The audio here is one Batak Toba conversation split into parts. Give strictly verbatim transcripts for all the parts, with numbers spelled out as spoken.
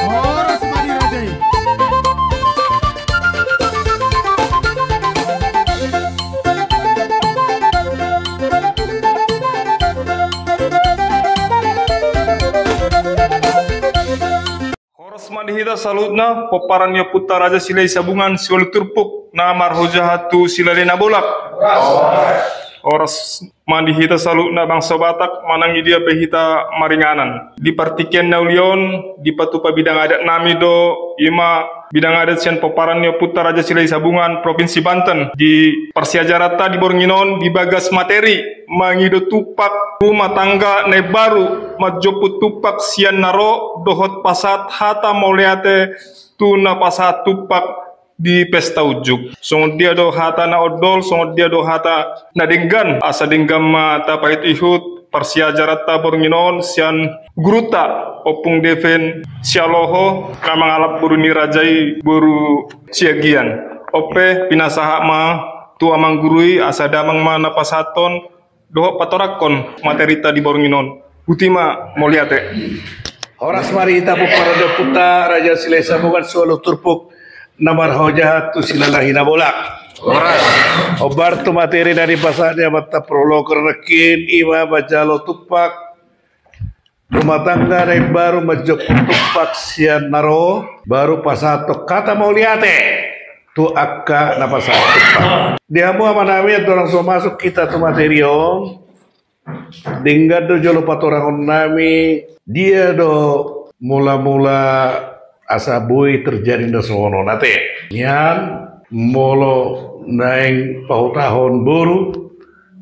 Horas ma di raja i. Horas ma di hita saluhutna, pomparan ni ompunta Raja Silahi Sabungan, Siwalu Turpuk, na marhojahan tu Silalahi Nabolak. Horas ma di hita saluhutna bangso Batak, manang di dia pe hita maringanan. Di partingkian na uli on, dipatupa bidang adat nami do, i ma bidang adat sian pomparan ni ompunta Raja Silahi Sabungan, Provinsi Banten. Di parsiajaranta di borngin on, di bagas materi mangido tumpak rumah tangga na imbaru, manjompu tumpak sian na ro dohot pasahat hata mauliate tu na pasahat tumpak di pesta unjuk. Songon dia do hata na ondol, songon dia do hata na denggan, asa denggan ma tapaihutihut parsiajaranta borngin on sian gurunta Ompung Deven Sialoho, na mangalap boru ni raja i, boru Siagian. On pe pinasahat ma tu amang guru i, asa damang ma na pasahathon dohot patorangkon materinta di borngin on. Boti ma, mauliate. Horas ma di hita pomparan ni ompunta Raja Silahi Sabungan, Siwalu Turpuk, na marhojahan tu Silalahi Nabolak. Horas. Hombar tu materi na dipasahat ni amanta prolog nangkin, i ma manjalo tumpak rumah tangga na imbaru, manjompu tumpak sian na ro, baru pasahathon hata mauliate tu angka na pasahat tumpak. Di hamu amanami, andorang so masuk hita tu materi on, denggan do jolo patorangonnami, dia do mulamula asa boi terjadi na songon on ate. Nian molo naeng pahutahon boru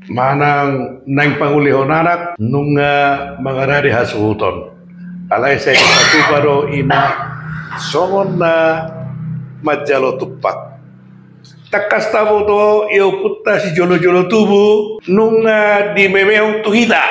manang naeng pangulihon anak, nunga mangarade hasuhuton. Alai sai dipatupa do i ma songon na manjalo tumpak. Tangkas taboto i ompunta sijolojolo tubu nunga dimemehon tu hita.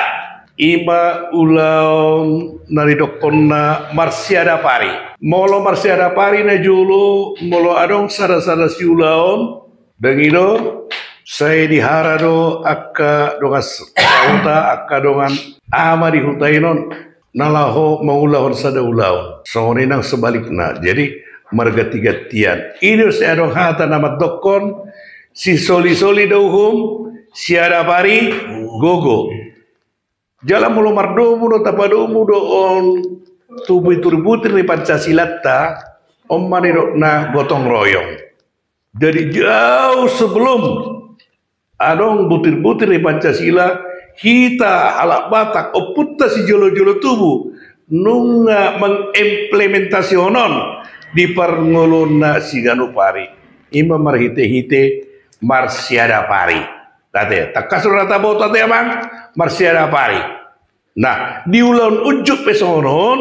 I ma ulaon na nidokkonna marsiadapari. Molo marsiadapari na jolo, molo adong sadasada siulaon, dang i do, sai dihara do angka dongan sahuta, angka dongan ama di huta i non, na laho mangulahon sada ulaon. Songon i nang sebalikna. Jadi margantigantian. I do sai adong hata na mandokkon, sisolisoli do uhum, siadapari gogo. Jala molo mardomu do, tapadomu do on tu butirbutir ni Pancasilanta, on ma nidokna gotong royong. Jadi jauh sebelum adong butirbutir ni Pancasila, hita halak Batak, ompunta sijolojolo tubu, nunga mengimplementasihonon di parngoluonna siganup ari. I ma marhitehite marsiadapari. Ate, tangkas do na taboto ate amang, marsiadapari. Nah, di ulaon unjuk pe songon on,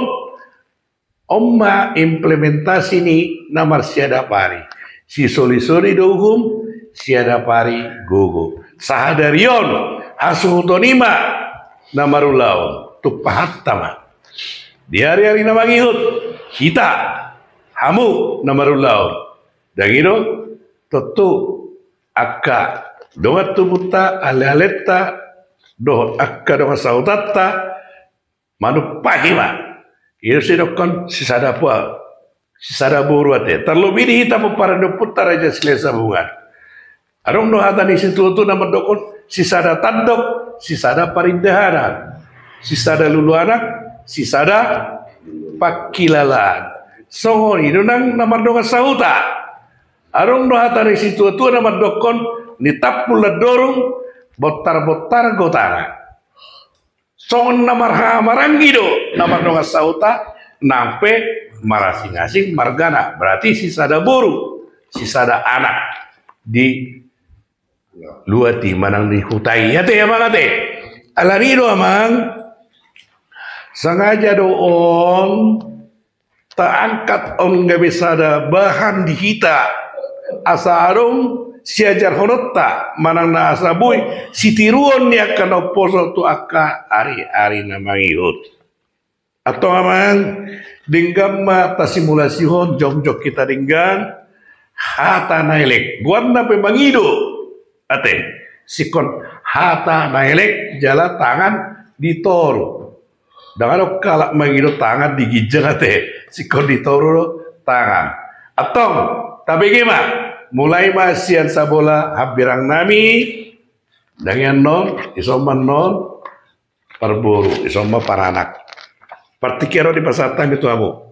on ma implementasi ni na marsiadapari. Sisolisoli do uhum, siadapari gogo. Sahadari on, hasuhuton i ma na marulaon, tumpahanta ma. Di ariari na mangihut, hita, hamu na marulaon. Dang i do, tontu angka dongan tubunta, alealenta, dohot angka dongan sahutanta, manumpahi ma. I do sidokkon sisada pua, sisada boru ate. Tarlobi di hita pomparan ni ompunta Raja Silahi Sabungan. Adong do hata ni situatua na mandokkon sisada tandok, sisada parindahanan, sisada luluanak, sisada pangkilalaan. Songon i do nang na mardongan sahuta. Adong do hata ni situatua na mandokkon, nitampul landorung, bontarbontar gotana. Songon na marhahamaranggi do na mardongan sahuta, nang pe marasingasing margana, berarti sisada boru, sisada anak di luat i manang di huta i. Ate amang ate. Alani do amang, sangaja do on taangkat on gabe sada bahan di hita, asa adong siajarhononta manang na asa boi sitiruon ni angka na umposo tu angka ari-ari na mangihut. Antong amang, denggan ma tasimulasihon, jongjong hita denggan, hata na elek. Goarna pe mangido. Ate, singkon hata na elek jala tangan di toru. Ndang adong halak mangido tangan di ginjang ate, singkon di toru do tangan. Antong, tabege ma, mulai ma sian sabola hambirang nami, ndang i annon, ison ma annon, parboru, ison ma paranak. Partingkian on dipasahat hami tu hamu.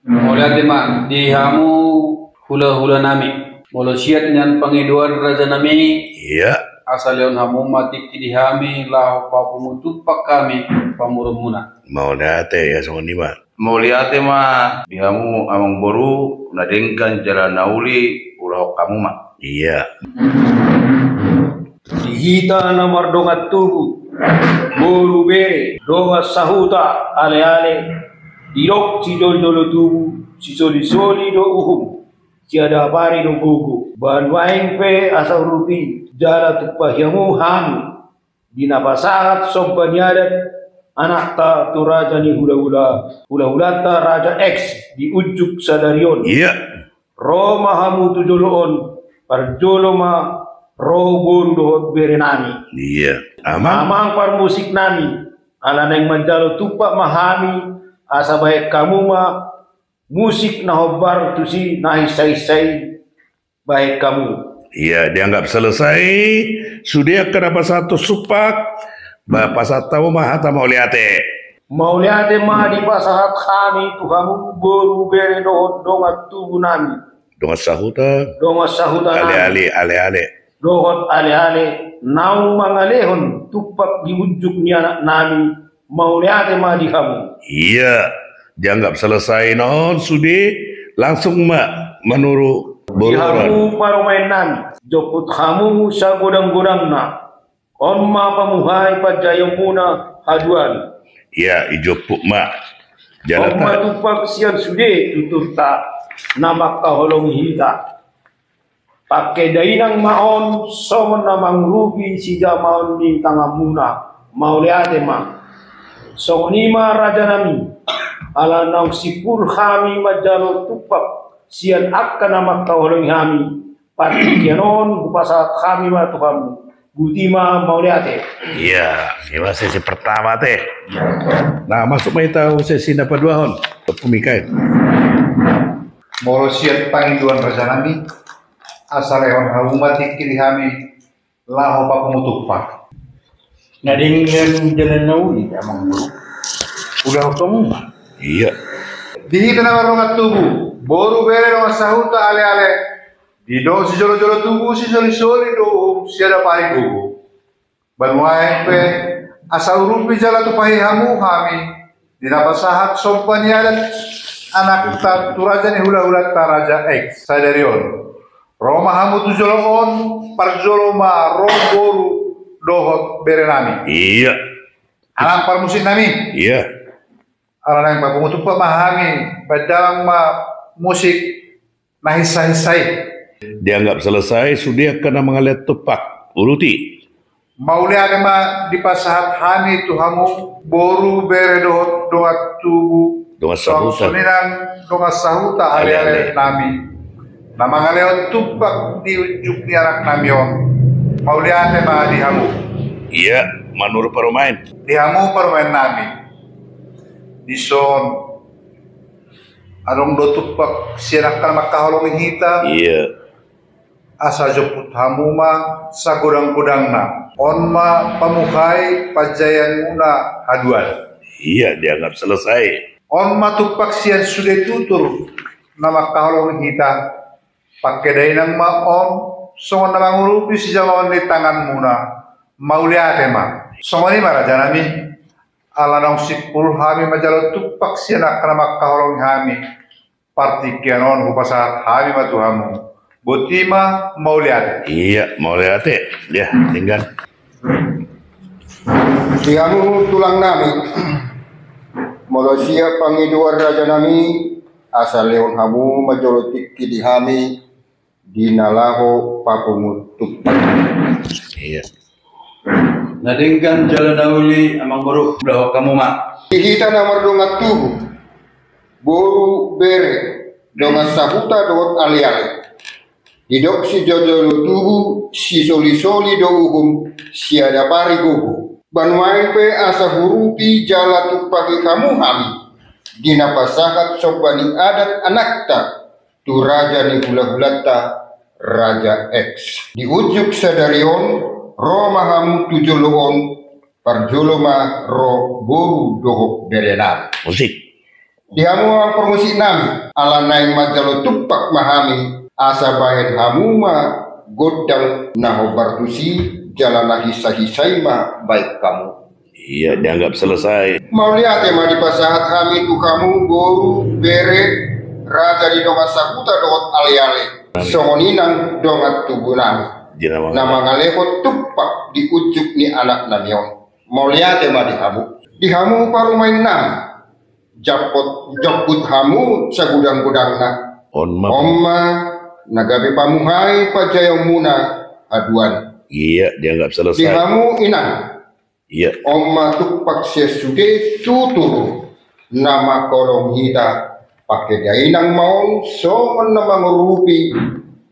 Mauliate ma di hamu hulahula nami. Molo siat nian pangidoan raja nami. Iya. Asa lehon hamu ma tingki di hami laho papungu tumpak hami pamoruonmuna. Mauliate, ia songon i ma. Mauliate ma di hamu amangboru, na denggan jala na uli ulahon hamu ma. Iya. Di hita na mardongan tubu, boru bere, dongan sahuta, aleale, didok sijoljolo tubu, sisolisoli do uhum, siadapari do gogo. Banuaeng pe asa urupi jala tumpahi hamu hami, di na pasahat somba ni adat anakta tu raja ni hulahula, hulahulanta raja X di unjuk sadari on. Iya. Ro ma hamu tu jolo on, parjolo ma ro boru dohot bere nami. Iya. Amang. Amang parmusik nami, ala naeng manjalo tumpak ma hami, asa bahen hamu ma musik na hombar tusi na hinsahinsai bahen hamu. Iya, dianggap selesai. Sude angka na pasahat tumpak, ba pasahat hamu ma hata mauliate. Mauliate ma dipasahat hami tu hamu boru bere dohot dongan tubu nami. Dongan sahuta. Dongan sahuta nami. Aleale, aleale. Dohot aleale, naung mangalehon tumpak di unjuk ni anak nami, mauliate ma di hamu. Iya, dianggap selesai non sude, langsung ma manuru boru on. Di hamu parumaen nami, jomput hamu sagodang-godangna. On ma pamuhai panjaeonmuna haduan. Iya, ijomput ma. Jala on ma ta- tumpak sian sude tuturta na mangkaholongi hita. Pangke dainang ma on songon na mangurupi sijamaon ni tanganmuna. Mauliate ma. Songon i ma raja nami, ala naung simpul hami manjalo tumpak sian angka na mangkaholongi hami. Partingkian on hupasahat hami ma tu hamu. Boti ma, mauliate. Iya, i ma sesi pertama ate. Nah, masuk ma hita tu sesi na paduahon. Pemikai. Molo sian pangidoan raja nami, asa lehon hamu ma tingki di hami laho papungu tumpak. Na denggan jala na uli amang boru. Udah tong. Iya. Di hita na mardongan tubu, boru bere dongan sahuta aleale. Didok sijolojolo tubu, sisolisoli do uhum, siadapari gogo. Banuaeng pe asa urupi jala tumpahi hamu hami, di na pasahat somba ni adat anakta tu raja ni hulahulanta raja X sadari on. Ro ma hamu tu jolo on, parjolo ma ro boru dohot bere nami. Iya. Amang parmusik nami. Iya. Ala naeng papungu tumpak ma hami, bahen damang ma musik na hinsahinsai. Dianggap selesai, sude angka na mangalehon tumpak, uruti. Mauliate ma dipasahat hami tu hamu, boru bere dohot dongan tubu, dongan sahuta. Songon i nang dongan sahuta aleale nami. Na mangalehon tumpak di unjuk ni anak nami on. Mauliate ma di hamu. Iya, manuru parumaen. Di hamu parumaen nami. Dison adong do tumpak sian angka na mangkaholongi hita. Iya. Asa jomput hamu ma sagodang-godangna. On ma pamuhai panjaeonmuna haduan. Iya, dianggap selesai. On ma tumpak sian sude tutur na mangkaholongi hita. Pangke dainang ma on songon na mangurupi sijamaon ni tanganmuna. Mauliate ma. Songon i ma raja nami. Ala naung simpul hami manjalo tumpak sian angka na mangkaholongi hami. Partingkian on hupasahat hami ma tu hamu. Boti ma, mauliate. Iya, mauliate. Iya, denggan. Di hamu tulang nami. Molo sian pangidoan raja nami, asa lehon hamu ma jolo tingki di hami di na laho papungu tumpak. Iya. Na denggan jala na uli, amangboru, ulahon hamu ma. Di hita na mardongan tubu, boru, bere, dongan sahuta dohot aleale. Didok sijolojolo tubu, sisolisoli do uhum, siadapari gogo. Banuaeng pe asa huurupi jala tumpaki hamu hami di na pasahat somba ni adat anakta tu raja ni hulahulanta, Raja X. Di unjuk sadari on, ro ma hamu tu jolo on, parjolo ma ro boru dohot berenami. Musik. Di hamu amang parmusik nami, ala naeng manjalo tumpak ma hami, asa bahen hamu ma gondang na hombar tusi, jala na hinsahinsa i ma bahen hamu. Iya, dianggap selesai. Mauliate ma dipasahat hami tu hamu boru, bere, raja ni dongan sahuta dohot aleale. Amin. Songon i nang dongan tubu nami. Di na mangalehon tumpak di unjuk ni anak nami on. Mauliate ma di hamu. Di hamu parumaen nami. Jampot, jomput hamu sagudang-gudangna. On ma. On ma na gabe pamuhai panjaeonmuna haduan. Iya, dianggap selesai. Di hamu inang. Iya. On ma tumpak sian sude tutur na mangkaholongi hita, pangke dainang ma on songon na mangurupi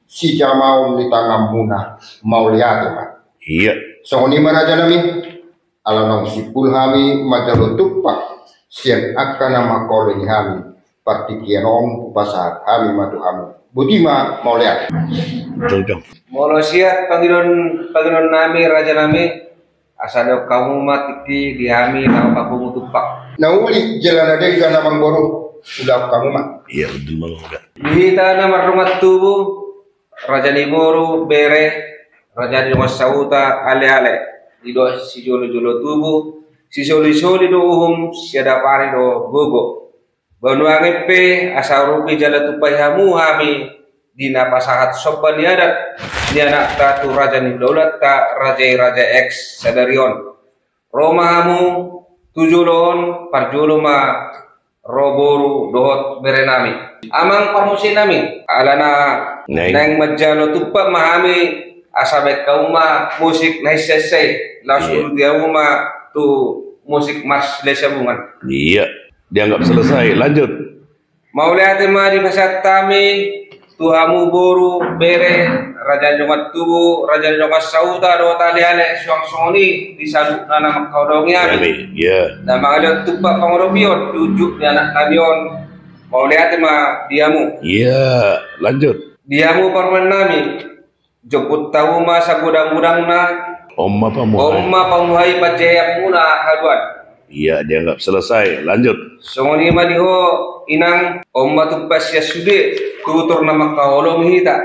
sijamaon ni tanganmuna. Mauliate ma. Iya. Songon i ma raja nami. Ala naung simpul hami manjalo tumpak sian angka na mangkaholongi hami, partingkian on hupasahat hami ma tu hamu. Boti ma, mauliate. Jongjong. Molo sian pangidoan, pangidoan nami, raja nami, asa lehon hamu ma tingki di hami na papungu tumpak. Na uli jala na denggan amangboru, ulahon hamu ma. Iya, betul ma. Di hita na mardongan tubu, raja ni boru, bere, raja ni dongan sahuta, aleale. Didok sijolojolo tubu, sisolisoli do uhum, siadapari do gogo. Banuaeng pe asa huurupi jala tumpaki hamu hami di na pasahat somba ni adat ni anakta tu raja ni hulahulanta, raja i Raja X sadari on. Ro ma hamu tu jolo on, parjolo ma ro boru dohot berenami. Amang parmusik nami, ala na naeng manjalo tumpak ma hami, asa bahen hamu ma musik na hinsahinsa i, laos huuduti hamu ma tu musik marsilasiabungan. Iya, dianggap selesai. Lanjut. Mauliate ma dipasahat hami tu hamu boru, bere, raja ni dongan tubu, raja ni dongan sahuta dohot aleale, suang songon i di saluhutna na mangkaholongi hami. Iya. Na mangalehon tumpak pangurupion di unjuk ni anak nami on. Mauliate ma di hamu. Iya, lanjut. Di hamu parumaen nami. Jomput hamu ma sagudang-gudangna. On ma pamuhai. On ma pamuhai panjaeonmuna haduan. Iya, dianggap selesai. Lanjut. Songon i ma di ho inang, on ma tumpak sian sude tutur na mangkaholongi hita,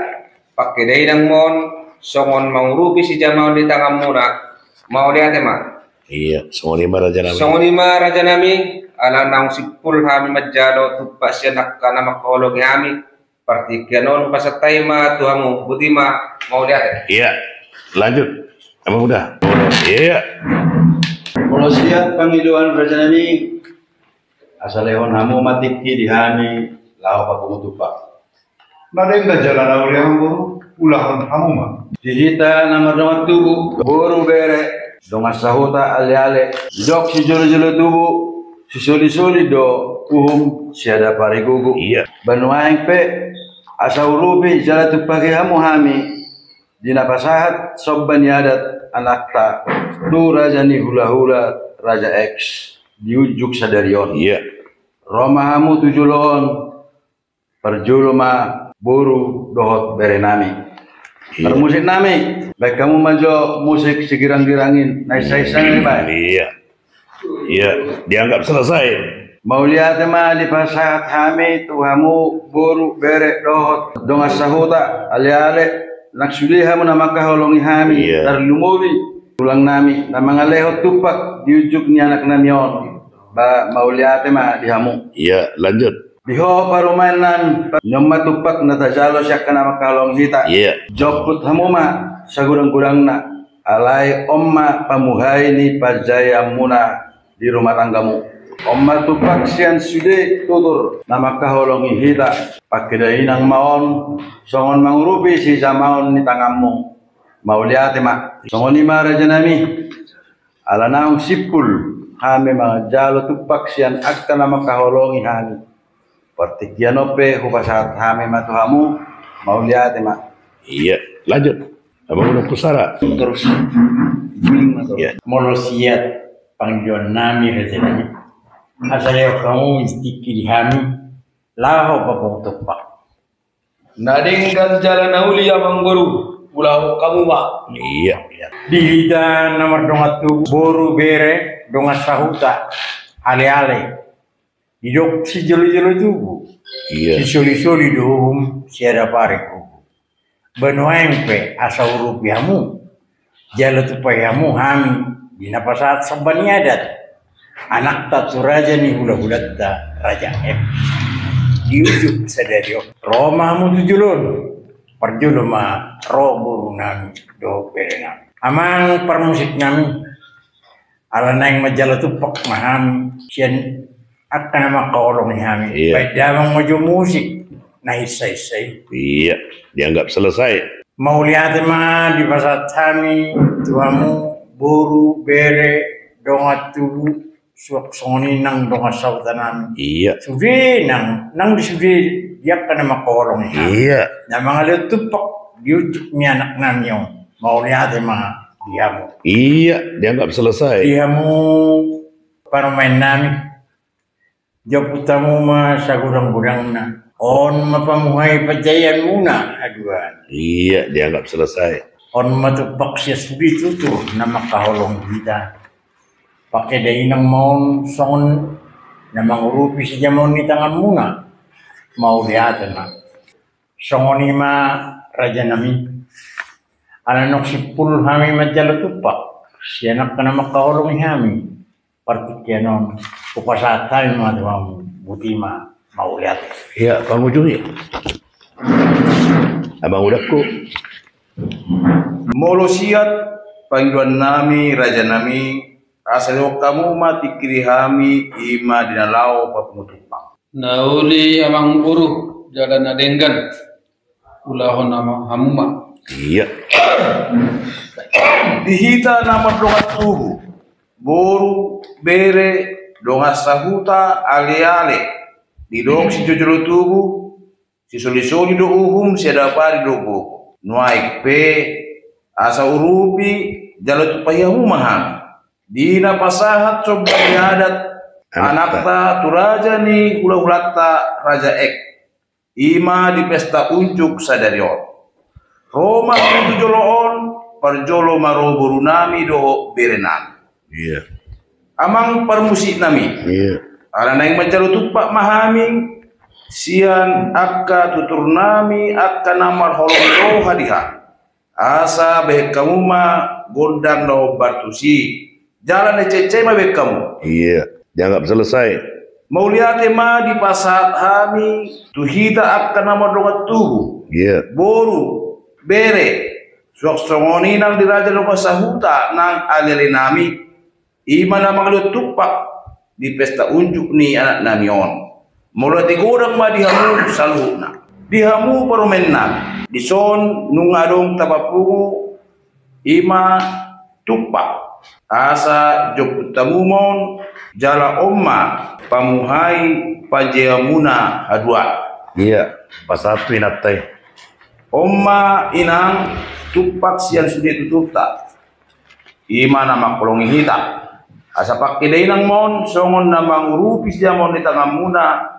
pangke dainang ma on songon mangurupi sijamaon ni tanganmuna. Mauliate ma. Iya, songon i ma raja nami. Songon i ma raja nami, ala naung simpul hami manjalo tumpak sian angka na mangkaholongi hami, partingkian on hupasahat hami ma tu hamu. Boti ma, mauliate. Iya. Lanjut. Apa udah? Iya. Molo sian pangidoan raja nami, asa lehon hamu ma tingki di hami laho papungu tumpak. Na denggan jala na uli, amangboru, ulahon hamu ma. Di hita na mardongan tubu, boru, bere, dongan sahuta, aleale. Didok sijolojolo tubu, sisolisoli do uhum, siadapari gogo. Iya. Banuaeng pe asa huurupi jala tumpaki hamu hami di na pasahat somba ni adat anakta tu raja ni hulahula, Raja X, di unjuk sadari on. Iya. Ro ma hamu tu jolo on, parjolo ma boru dohot berenami. Iya. Parmusik nami, bahen hamu ma jo musik sigirang-girang i, na hinsahinsa i bahen. Iya. Iya, dianggap selesai. Mauliate ma dipasahat hami tu hamu boru, bere, dohot dongan sahuta, aleale, nang sude hamu na mangkaholongi hami. Iya. Tarlumobi tulang nami na mangalehon tumpak di unjuk ni anak nami on. Ba, mauliate ma di hamu. Iya, lanjut. Di ho parumaen nami, on ma tumpak na tajalo sian angka na mangkaholongi hita. Iya. Jomput hamu ma sagudang-gudangna, alai on ma pamuhai ni panjaeonmuna di rumah tanggamu. On ma tumpak sian sude tutur na mangkaholongi hita. Pangke dainang ma on songon mangurupi sijamaon ni tanganmu. Mauliate ma. Songon i ma raja nami. Ala naung simpul hami manjalo tumpak sian angka na mangkaholongi hami. Partingkian on pe hupasahat hami ma tu hamu. Mauliate ma. Iya, lanjut. Abang udah pusara. Terus. Iya. Molo siat pangidoan nami raja nami. Asa lehon hamu tingki di hami. Laho papungu tumpak. Na denggan jala na uli amang boru, ulahon hamu ma. Iya. Di hita na mardongan tubu, boru, bere, dongan sahuta, aleale. Didok sijolojolo tubu. Iya. Sisolisoli do uhum, siadapari do gogo. Banuaeng pe asa urupi hamu. Jala tupai hamu hami di na pasahat somba ni adat. Anakta tu raja ni hulahulanta Raja Ek. Di ujung sadari on. Ro ma hamu tu jolo on. Parjolo ma ro boru nami dohot bere nami. Amang parmusik nami. Ala naeng manjalo tumpak ma hami. Sian angka na mangkaholongi hami. Iya. Baen damang ma jo musik na hissa-hissa i. Iya, dianggap selesai. Mauliate ma dipasahat hami tu hamu boru, bere, dongan tubu, suang songon i nang dongan sahuta nami. Iya. Sude nang, nang di sude di angka na mangkaholongi hami. Iya. Na mangalehon tumpak di ujung ni anak nami on. Mauliate ma di hamu. Iya, dianggap selesai. Di hamu parumaen nami. Joput hamu ma sagudang-gudangna. On ma pamuhai panjaianmuna haduan. Iya, dianggap selesai. On ma tumpak sian sude tutur na mangkaholongi hita. Pangke dainang ma on songon na mangurupi sijamaon ni tanganmuna. Mauliate ma. Songon i ma raja nami. Ala naung simpul hami manjalo tumpak sian angka na mangkaholongi hami. Partingkian on hupasahat hami ma tu hamu. Boti ma, mauliate. Iya, pangujungi. Abang udakku. Molo siat pangidoan nami raja nami, asa lehon hamu ma tingki di hami, i ma di na laho papungu tumpak. Na uli amang boru jala na denggan. Ulahon hamu ma. Iya. Di hita na mardongan tubu, boru, bere, dongan sahuta, aleale. Didok sijolojolo tubu, sisolisoli do uhum, siadapari do gogo. Nuaeng pe asa urupi jala tupai hamu ma hami. Di na pasahat somba ni adat anakta tu raja ni hulahulanta Raja Ek. I ma di pesta unjuk sadari on. Ro ma tu jolo on, parjolo ma ro boru nami dohot bere nami. Iya. Amang parmusik nami. Iya. Ala naeng manjalo tumpak ma hami sian angka tutur nami angka na marholong roha di hami. Asa bahen hamu ma gondang na hombar tusi. Jala na ececce ma bahen hamu. Iya, dianggap selesai. Mauliate ma dipasahat hami tu hita angka na mardongan tubu. Iya. Boru, bere, suang songon i nang di raja dongan sahuta nang aleale nami. I ma na mangalehon tumpak di pesta unjuk ni anak nami on. Mauliate godang ma di hamu saluhutna. Di hamu parumaen nami. Dison nunga adong tapapungu i ma tumpak. Asa joput hamu ma on jala on ma pamuhai panjaianmuna haduan. Iya, pasahat tu inanta i. On ma inang tumpak sian sude tuturta. I ma na mangkaholongi hita. Asa pangke dainang ma on songon na mangurupi sijamaon ni tanganmuna.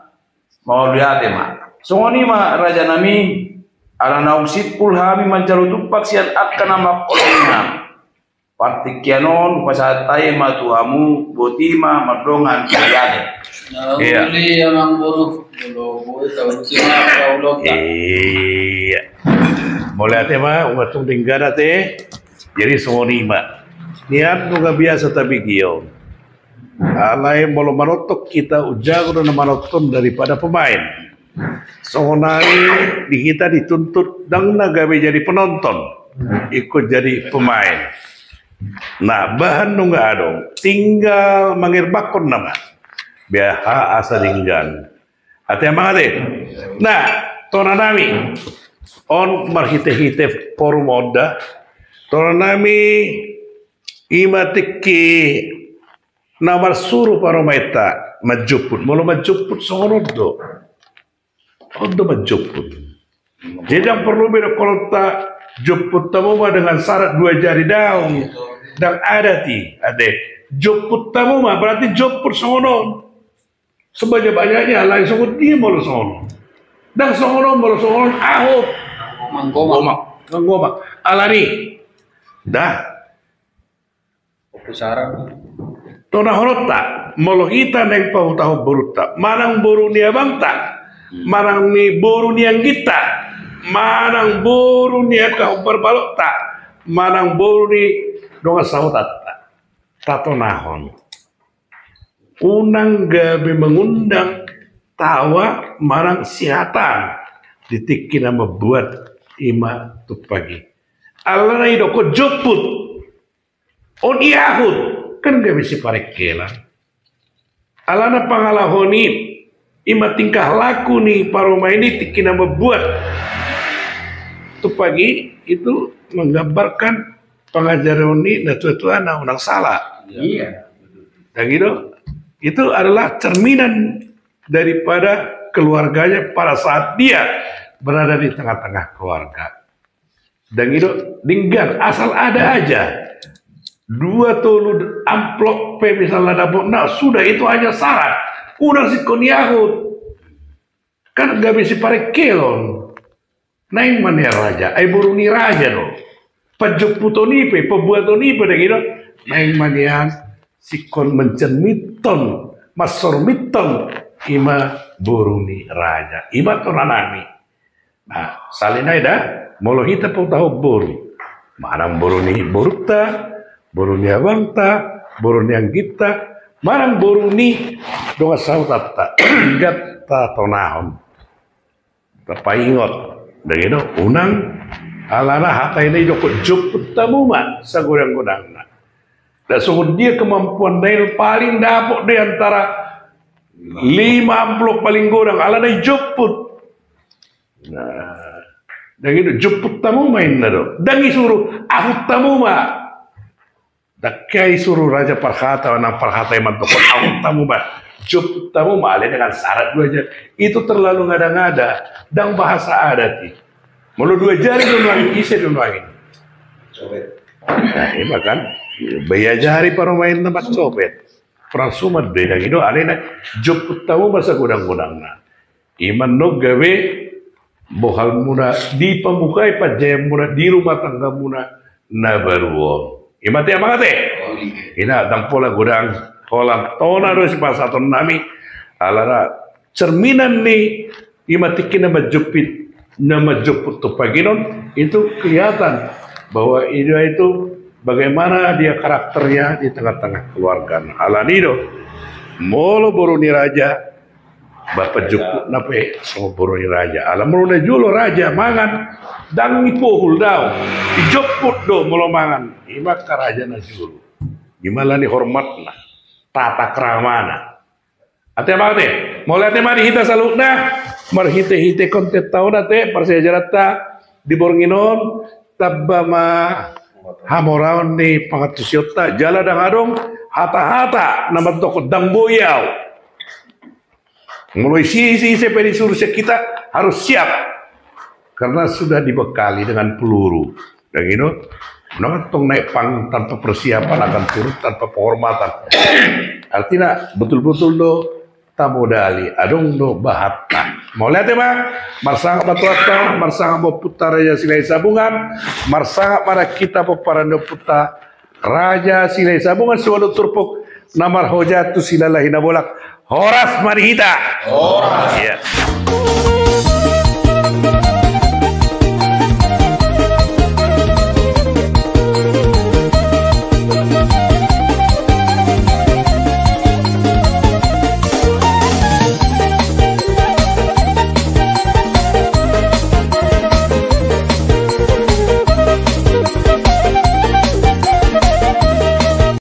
Mauliate ma. Songon i ma raja nami, ala naung simpul hami manjalo tumpak sian angka na mangkaholongi hami. Partingkian on hupasahat hami ma tu hamu, boti ma, mardongan, mauliate. Iya. Iya. Mauliate ma, untung denggan ate. Jadi songon i ma. Nian nunga biasa tabege on. Alai molo manonton hita, umjago do na manonton daripada pemain. Songon i di hita dituntut ndang na gabe jadi penonton, ingkon jadi pemain. Nah, bahan nunga adong, tinggal mangirbangkon nama. Beha asa denggan. Ate amang ate. Nah, tona nami. On marhite-hite forum on da. Tona nami ima tingki na marsuru parumaenta manjomput. Molo manjomput songon on do. On do manjomput. Jadi ndang porlu be dohononta jomput hamu ma dengan syarat dua jari, daong. Ndang adat i, ate. Jomput hamu ma, berarti jomput songon on. Sebanyak-banyaknya, alai songon dia molo songon on. Ndang songon on, molo songon on, ahut. Manggomak. Manggomak. Alani. Dah. Opo saran? Tonahononta, molo hita naeng pahutahon borunta, manang boru ni abangta, manang ni boru ni angginta, manang boru ni angka hombar balokta, manang boru ni dongan sahutatta. Tatonahon. Unang gabe mangundang tawa manang sihatan di tingki na mambuat ima tumpang i. Alana didok jomput. On i ahut, kan gabe siparengkelan. Alana pangalaho ni ima tingkah laku ni parumaen i tingki na mambuat tumpang i, itu menggambarkan pangajaran ni natua-tua na unang sala. Iya. Ndang i do? Itu adalah cerminan daripada keluarganya pada saat dia berada di tengah-tengah keluarga. Ndang i do, denggan, asal ada aja. Dua tolu amplop pe misalna dapotna, sudah, itu hanya syarat. Unang singkon i ahut. Kan gabe siparengkelon. Naeng ma nian raja, ai boru ni raja do. Panjomputon i pe, pambuaton i pe, ndang i do. Naeng ma nian singkon mencerminhon, mansorminhon ima boru ni raja. Ima tona nami. Nah, sahali nai da, molo hita pahutahon boru, manang boru ni borunta, boru ni abangta, boru ni angginta, manang boru ni dongan sahutatta, denggan tatonahon. Tapaingot, ndang i do, unang, alana hata i na didok jomput hamu ma sagodang-godangna. Ndang songon dia kemampuan na i, paling dapot do i antara lima amplop paling godang, alana i jomput. Nah, ndang i do, jomput hamu ma inna do. Ndang i suru, ahut hamu ma. Ndang i suru raja parhata, nang parhata i mandokkon ahut hamu ma. Jomput hamu ma, alai dengan syarat dua jari. Itu terlalu ngada-ngada. Ndang bahasa adat i. Molo dua jari do nuaeng, ise do nuaeng? Copet. Nah, ima kan. Bahen jari parumaenna mancopet. Perang suman do i, ndang i do, alai na jomput hamu ma sagodang-godangna. Ima annon gabe bohalmuna di pamuka i, panjaeanmuna di rumah tanggamuna na baru on. Ima ate amang ate. Ina ndang pola godang, holan tona do sipasahaton nami, alana cerminan ni ima tingki na manjomput, na manjomput tumpang i on, itu kelihatan bahwa dia itu bagaimana dia karakternya di tengah-tengah keluarga. Alani do, molo boru ni raja, ba panjomputna pe songon boru ni raja. Ala molo na jolo raja mangan, ndang dipohul daong, dijomput do molo mangan. Ima angka raja na jolo. Ima alani hormatna, tata kramana. Ate amang ate, mauliate ma di hita saluhutna, marhite-hite kontenta on ate, parsiajaranta di borngin on, tamba ma hamoraon ni pangantusionta, jala ndang adong hata-hata na mandokkon ndang boi au. Molo ise-ise pe disuru sian hita harus siap. Karena sudah dibekali dengan peluru. Ndang i do, unang tong naik panggung tanpa persiapan, akan turun tanpa penghormatan. Artina betul-betul do tamodali, adong do bahatta. Mauliate ma, marsangap ma tu Tuhanta, marsangap ma Ompunta Raja Silahisabungan, marsangap ma hita pomparan ni Ompunta Raja Silahisabungan, siualu turpuk na marhoja tu Silalahi Nabolak. Horas ma di hita. Horas. Iya.